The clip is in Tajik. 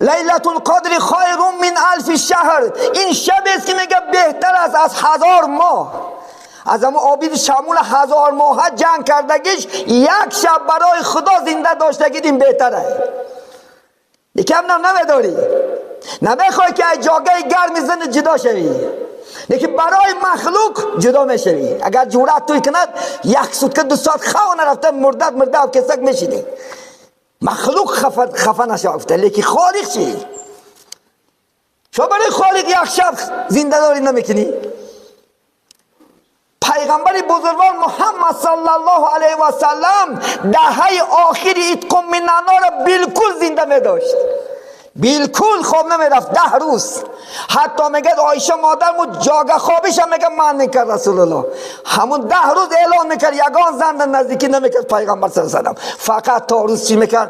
Лайлатул Қадр хайрун мин алфи шаҳр. Ин шабест, ки мега, беҳтар аст аз 1000 моҳ. Аз ҳамон обиди Шамул 1000 моҳа ҷанг кардагиш, як шаб барои Худо зинда доштагид, ин беҳтар аст. Лекин нам намедорӣ, намехоҳӣ, ки аз ҷогаи гарми зани ҷудо шавӣ, лекин барои махлуқ ҷудо мешавӣ. Агар ҷуръат туй кунад, як сутка, 2 соат хав нарафта, мурдат мурда кесак мешинӣ, махлуқ хафа нашава. Лекин Холиқ чӣ? Шо барои Холиқ як шаб зиндадорӣ намекунӣ? Пайғамбари бузургвор Муҳаммад саллаллоҳу алайҳи васаллам даҳаи охири итқу минаннорро билкул зинда медошт, билкул хоб намерафт 10 рӯз. Ҳатто мегӯяд Оиша модарму, ҷога хобишам, мега, ман мекард Расулулло. Ҳамун 10 рӯз эълон мекард, ягон зан дар наздикӣ намекард. Пайғамбар са салам фақат то рӯз чӣ мекард?